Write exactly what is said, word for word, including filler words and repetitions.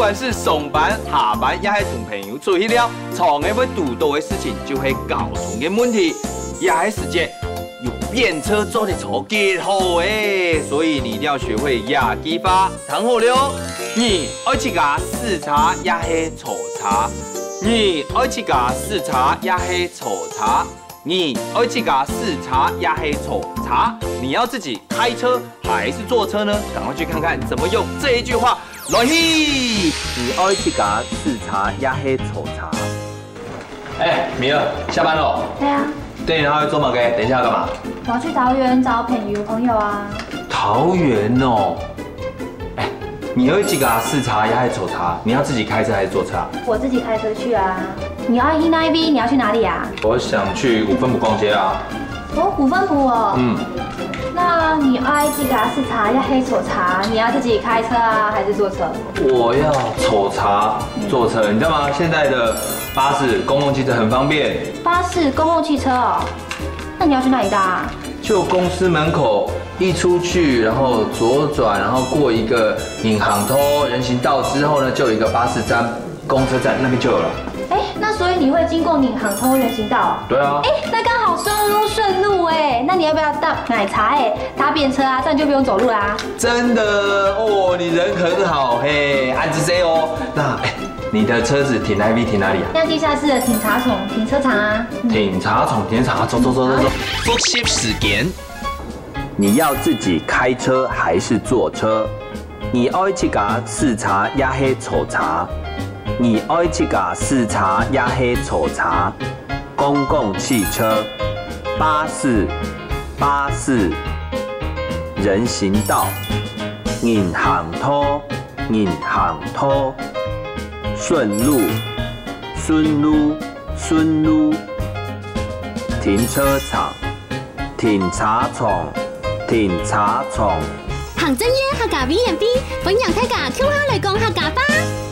管是上班、下班，也係同朋友出去尞，常會堵到个事情就係交通个問題。這个時節有便車做得坐，幾好欸！所以你一定要學會這句話，聽好了哦。你愛自家駛車也係坐車？你愛自家駛車也係坐車？你愛自家駛車也係坐車？你要自己開車還是坐車呢？趕快去看看怎麼用這一句話來去。你愛自家駛車也係坐車？哎，米兒，下班了。對啊。等一下要做麼个？等一下要幹嘛？我要去桃園找朋友朋友啊。桃園哦。哎，你愛自家駛車也係坐車？你要自己開車還是坐車？我自己開車去啊。你愛去哪一邊？你要去哪裡啊？我想去五分埔逛街啊。哦，五分埔哦。嗯。那你愛自家駛車也係坐車？你要自己開車啊，還是坐車？我要坐車，坐車，你知道嗎？現在的巴士、公共汽車很方便。巴士、公共汽車哦。那你要去哪裡搭啊？就公司門口一出去，然後左轉，然後過一個閏行道人行道之後呢，就有一個巴士站、公車站，那邊就有了。哎，那所以你會經過閏行道人行道哦？對啊。哎，那剛好順路順路哎，那你要不要搭𠊎車哎，搭便車啊，這樣就不用走路啦。真的哦，你人很好嘿，恁仔細哦。那哎，你的車子停哪位？停哪裡啊？像地下室的停車場，停車場啊。停車場，停車場，走走走走走。複習時間。你要自己開車還是坐車？你愛自家駛車也係坐車？你愛自家駛車也係坐車？公共汽車、巴士、巴士、人行道、人行道、人行道、順路、順路、順路、停車場、停車場、停車場。行政院客家委員會，歡迎大家共下來講客家話。